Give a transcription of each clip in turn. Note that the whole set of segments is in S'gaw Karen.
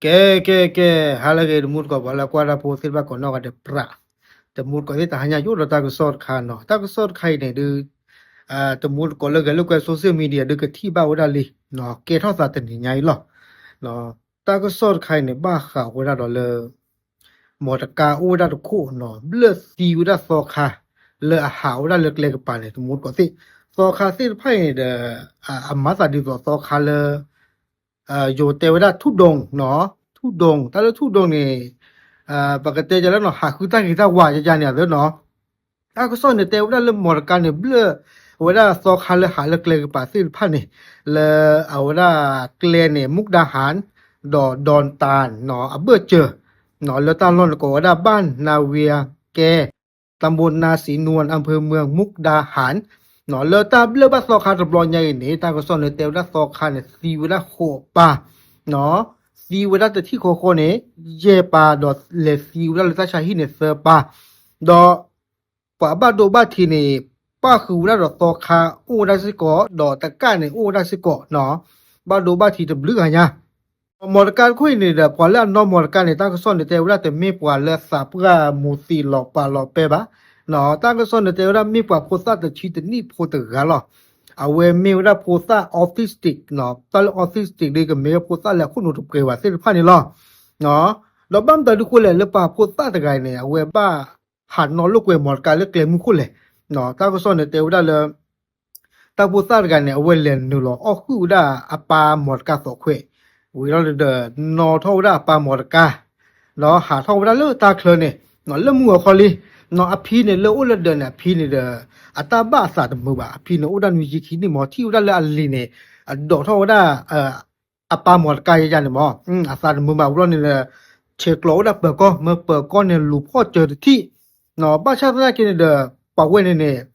ကဲ ကဲ ကဲ ဟါလၢအဂ့ၤ တမူတကိး ပှၤလၢကွၢ်တၢ်ဖိသ့ၣ်တဖၣ်ကိးနီၢ်ဂၤဒဲးပြး, တမူတကိးသ့ၣ် တဟါညါယအိၣ်ဒီးတၢ်ကစီၣ်တခါနီၤ, တၢ်ကစီၣ်တခါအံၤန့ၣ်ဒုး တမူတကိးလၢဂဲၤလိာ်ကွဲ social media ဒုးကထံၣ်ဘၣ်ဝဲဒၣ်လံ, ကဲထီၣ်သးတနံၤညါအံၤလီၤ. တၢ်ကစီၣ်တခါအံၤန့ၣ် ဘၣ်ဃးဝဲဒၣ်ဒီးလၢ မီတကါအိၣ်ဝဲဒၣ်တခိၣ်နီၤ ဘျၢၣ်သံဝဲဒၣ်သီခါ လၢအဟးဝဲဒၣ်လၢကျဲကပၤန့ၣ် တမူတကိးသ့ၣ်, သီခါသ့ၣ်တဖၣ်အံၤန့ၣ်ဒီး အမၤသးဒ်သိးသီခါလၢ ယိၤတဲဝဲဒၣ်ထူၣ်ဒိၣ်, ထူၣ်ဒိၣ်, တၢ်လၢထူၣ်ဒိၣ်န့ၣ် ပကတဲကလၢနီၤ ဟးဃုတၢ်ဂ့ၤတၢ်ဝါယကန့ၣ်အသးနီၤ. တၢ်ကစီၣ်န့ၣ်တဲဝဲဒၣ်လၢမီတကါန့ၣ် ဘျၢၣ်ဝဲဒၣ်သီခါလၢဟးလၢကျဲကပၤသ့ၣ်တဖၣ်န့ၣ် လၢအဝဲဒၣ်ကျဲန့ၣ် မူကဒါဟၣ် ဒီးဒွန်တၢ်နီၤ အဘၢၣ်စၢၤ လၢတၢ်လီၢ်န့ၣ်ကိးဝဲဒၣ် ဘၣ်နၤဝံၤကဲ တၢ်ဘိနါစံနူ အဖၢမုၢ် မူကဒါဟၣ် လၢတၢ်ဘျၢၣ်ဘၣ်သီခါတဘျီညါအံၤန့ၣ် တၢ်ကစီၣ်န့ၣ်တဲဝဲဒၣ်သီခါန့ၣ် သံဝဲဒၣ်ဃိးပၢ်, သံဝဲဒၣ်တထံၣ်ဃီဃီန့ၣ် ယဲၢ်ပၢ် ဒီးလဲၤသံဝဲဒၣ်လၢတၢ်ဆါဟံၣ်န့ၣ်သၢပၢ်, ဒီးပှၤဘၣ်ဒိဘၣ်ထံးန့ၣ် ပၣ်ဃုာ်ဝဲဒၣ်ဒီးသီခါအိၣ်ဝဲဒၣ်စ့ၢ်ကီး ဒီးတကၣ်န့ၣ်အိၣ်ဝဲဒၣ်စ့ၢ်ကီး ဘၣ်ဒိဘၣ်ထံးတဘျုးဂၤညါ မီတကါတခိၣ်အံၤန့ၣ်ဒီး ပှၤလၢအနီၢ်မီတကါန့ၣ် တၢ်ကစီၣ်န့ၣ်တဲဝဲဒၣ်တမ့ၢ်ပှၤလၢသးပှၢ်မိၢ်သံးလီၤပာ်လီၤပဲဘၣ်, တၢ်ကစီၣ်န့ၣ်တဲဝဲဒၣ်မ့ၢ်ပှၤဖိသၣ်တဆံတနံၣ်ဖိတဂၤလီၤ. အဝဲမ့ၢ်ဝဲဒၣ်ဖိသၣ် autistic တၢ်လၢ autistic ဒ်ကမ့ၢ်ဝဲဖိသၣ်လၢအခိၣ်နူာ်တပှဲၤဘၣ်သ့ၣ်တဖၣ်န့ၣ်လီၤ. ဒီးဘၣ်မတၤဒုးဃိလဲၣ် လၢပှၤဖိသၣ်တဂၤအံၤန့ၣ် အဝဲဘၣ်ဟးနီၣ်လိာ်ကွဲမီတကါလၢကျဲမုၢ်ခိၣ်လဲၣ်. တၢ်ကစီၣ်န့ၣ်တဲဝဲဒၣ်လၢ တၢ်ဖိသၣ်တဂၤန့ၣ် အဝဲလဲၤနုာ်လီၤအီၣ်ဃုာ်ဝဲဒၣ်အပၢ်မီတကါသီၣ်ခွဲး, ဝံၤလီၤန့ၣ်ဒီး နီၣ်ထီၣ်ဝဲဒၣ်အပၢ်မီတကါ, ဒီးဟးထီၣ်ဝဲဒၣ်လၢတၢ်ချၢန့ၣ် လၢမုၢ်ဂီၤခီလံ, အဖံန့ၣ်လၢအိၣ်လၢဒၢးန့ၣ် အဖံန့ၣ်ဒီး အတၢ်ဘၣ်အသးတမုာ်ဘၣ်, အဖံန့ၣ်အိၣ်ဒၣ်နွံဆံခံနံၣ်မး ထံၣ်ဝဲဒၣ်လၢအလံၤန့ၣ် အဒိးထီၣ်ဝဲဒၣ် အပၢ်မီတကါယါန့ၣ်မး အသးတမုာ်ဘၣ်ဝံၤလီၤန့ၣ်ဒီး ဆဲးကျိးဝဲဒၣ်ပၢၤကီၢ် မ့ၢ်ပၢၤကီၢ်န့ၣ်လူၤဖီၣ်စၢၤတထံၣ်, ဘၣ်ဆၣ်သနာ်က့န့ၣ်ဒီး ပှၤဝဲန့ၣ်န့ၣ်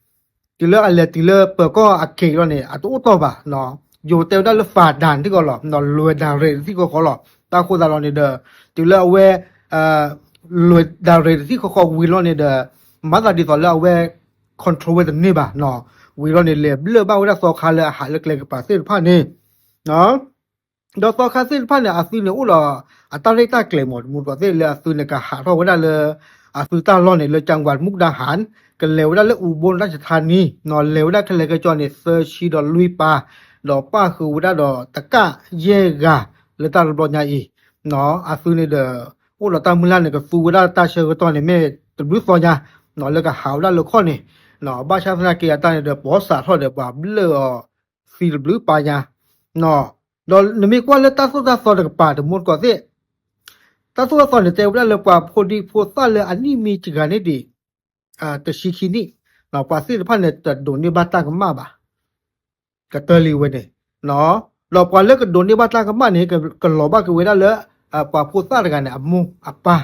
တုၤလၢအလဲၤတုၤလၢပၢၤကီၢ်အက့ၤလီၤန့ၣ် အတအိၣ်တီၢ်ဘၣ်, ယိၤတဲဝဲဒၣ်လၢ ဖးဒၣ် တထံၣ်ဃီလီၤ, လွဲၤဒၣ်ရဲၣ်တထံၣ်ဃီဃီလီၤ. တၢ်ဃိသးလီၤန့ၣ်ဒီး တုၤလၢအဝဲ လွဲၤဒၣ်ရဲၣ်တထံၣ်ဃီဃီဝံၤလီၤန့ၣ်ဒီး မၤသးဒ်သိးလၢအဝဲ control ဝဲတန့ၢ်ဘၣ်, ဝံၤလီၤန့ၣ် လဲၤဘျၢၣ်ဘၣ်ဝဲဒၣ်သီခါလၢအဟးလၢကျဲကပၤသ့ၣ်တဖၣ်န့ၣ် ဒီးသီခါသ့ၣ်တဖၣ်န့ၣ် အသုန့ၣ်အိၣ်ဒီး အတၢ်ရဲၣ်တၢ်ကျဲၤမး တမူတကိးသ့ၣ်လၢအသုန့ၣ်ကဟးထီၣ်ဝဲဒၣ်လၢ အသုတၢ်လီၢ်န့ၣ် လၢ จังหวัดมุกดาหาร, ကလဲၤဝဲဒၣ်လၢ อุบลราชธานี လဲၤဝဲဒၣ်ခဲလၢာ်ခဲဆ့န့ၣ် သၢဆံဒီးလွံၢ်ပၢ်, ဒီးပၣ်ဃုာ်ဝဲဒၣ်ဒီးတကၣ်ယဲၢ်ဂၤ လၢတၢ်တဘျီညါအံၤ, အသုန့ၣ်ဒီး အိၣ်ဒီးတၢ်မုၢ်လၢ်န့ၣ် ကသူဝဲဒၣ်တၢ်ဆၢကတီၢ်န့ၣ် မ့ၢ်တဘျုးသီညါ လၢကဟးဝဲဒၣ်လၢခီၣ်န့ၣ်, ဘၣ်ဆၣ်သနာ်က့အတၢ်န့ၣ်ဒီး ပိာ်စးထီၣ်ဒီးပှၤဘျၢၣ်အီၤ သံတဘျုးပၢ်ညါ ဒီးနမ့ၢ်ကွၢ်လၢတၢ်သိၣ်တၢ်သီတကပၤ တမူတကိးသ့ၣ်, တၢ်သိၣ်တၢ်သီန့ၣ် တဲဝဲဒၣ်လၢပှၤဖိဒံဖိသၣ်လၢအနံၣ်မ့ၢ်စှၤန့ၣ်ဒံး တဆံခံနံၣ်, ပှၤသ့ၣ်တဖၣ်န့ၣ် တဒိးန့ၢ်ဘၣ်တၢ်ကမၣ်ဘၣ်, ကတၢၢ်လံဝဲန့ၣ်, ဒီးပှၤလၢကဒိးန့ၢ်ဘၣ်တၢ်ကမၣ်န့ၣ် ကလီၤဘၣ်က့ၤဝဲဒၣ်လၢ ပှၤဖိသၣ်တဂၤန့ၣ် အမိၢ်အပၢ်,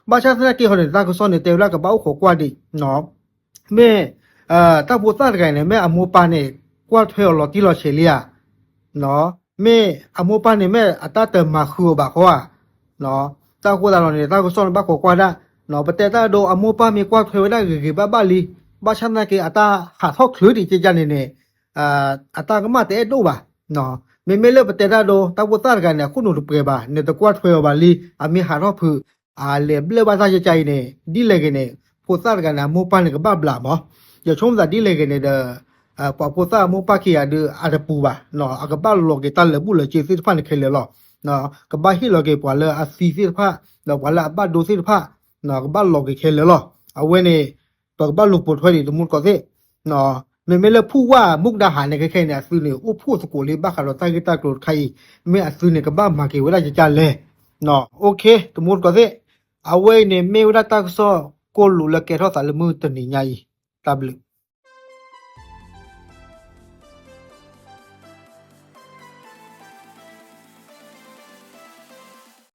ဘၣ်ဆၣ်သနာ်က့ဟီန့ၣ် တၢ်ကစီၣ်န့ၣ် တဲဝဲဒၣ်ကဘၣ်အိၣ်ခိးကွၢ်ဒံး မ့ၢ် တၢ်ဖိသၣ်တဂၤန့ၣ် မ့ၢ်အမိၢ်ပၢ်န့ၣ် ကွၢ်ထွဲအီၤလီၤတံၢ်လီၤဆဲးလံဧါ, မ့ၢ်အမိၢ်ပၢ်န့ၣ် မ့ၢ်အတၢ်တမၤဃုာ်အီၤဘၣ်ဃီဧါ, တၢ်ဃိသးလီၤန့ၣ် တၢ်ကစီၣ်န့ၣ်ဘၣ်ခိးကွၢ်ဒၣ်, ပတဲတၢ်ဒိ အမိၢ်ပၢ်မ့ၢ်ကွၢ်ထွဲဝဲဒၣ်ဂ့ၤဂ့ၤဘၣ်ဘၣ်လံ, ဘၣ်ဆၣ်သနာ်က့အတၢ်ဟးထီၣ်ချုးဒံးကကန့ၣ်န့ၣ် အတၢ်ကမၣ်တအဲၣ်ဒိၣ်ဘၣ်, မ့မ့ၢ်လၢပတဲတၢ်ဒိ တၢ်ဖိသၣ်တဂၤန့ၣ် အခိၣ်နူာ်တပှဲၤဘၣ် နတကွၢ်ထွဲအီၤဘၣ်လံ အမ့ၢ်ဟးထီၣ်ဖုး အလဲၤဘျၢၣ်ဘၣ်တၢ်ယကါအံၤန့ၣ် ဒ်လဲၣ်ဂ့ၤန့ၣ် ဖိသၣ်တဂၤန့ၣ် အမိၢ်ပၢ်န့ၣ်ကဘၣ်ဘျးမး, ယဆိကမိၣ်သးဒ်လဲၣ်ဂ့ၤန့ၣ်ဒီး ပှၤဖိသၣ်အမိၢ်ပၢ်ခံဂၤဒုး အတပူၤဘၣ်, အကဘၣ်လီၤက့ၤတၢ်လၢာ်ဘူၣ်လၢာ်စ့သ့ၣ်တဖၣ်န့ၣ်ခဲလၢာ်လီၤ, ကဘၣ်ဟ့ၣ်လီၤက့ၤပှၤလၢအသံသ့ၣ်တဖၣ် ဒီးပှၤလၢအဘၣ်ဒိသ့ၣ်တဖၣ် ကဘၣ်လီၤက့ၤခဲလၢာ်လီၤ, အဝဲန့ၣ် ပကဘၣ်လူၤပိာ်ထွဲဒံးတမူတကိးသ့ၣ် မ့မ့ၢ်လၢဖူဝၣ်မူကဒါဟးန့ၣ် ခဲခဲအံၤန့ၣ် အသုန့ၣ် အိၣ်ဖှိၣ်သကိးလံ ဘၣ်ဃးဒီးတၢ်ဂ့ၢ်တၢ်ကျိၤတခါအံၤ မ့ၢ်အသုန့ၣ် ကဘၣ်မၤက့ၤဝဲဒၣ်ယကါလဲၣ်, တမူတကိးသ့ၣ်, အဝဲအံၤန့ၣ်မ့ၢ်ဝဲဒၣ်တၢ်ကစီၣ်ကိၢ်လူးလၢကဲထီၣ်သးလၢမုၢ်တနံၤညါအံၤ, တၢ်ဘျုး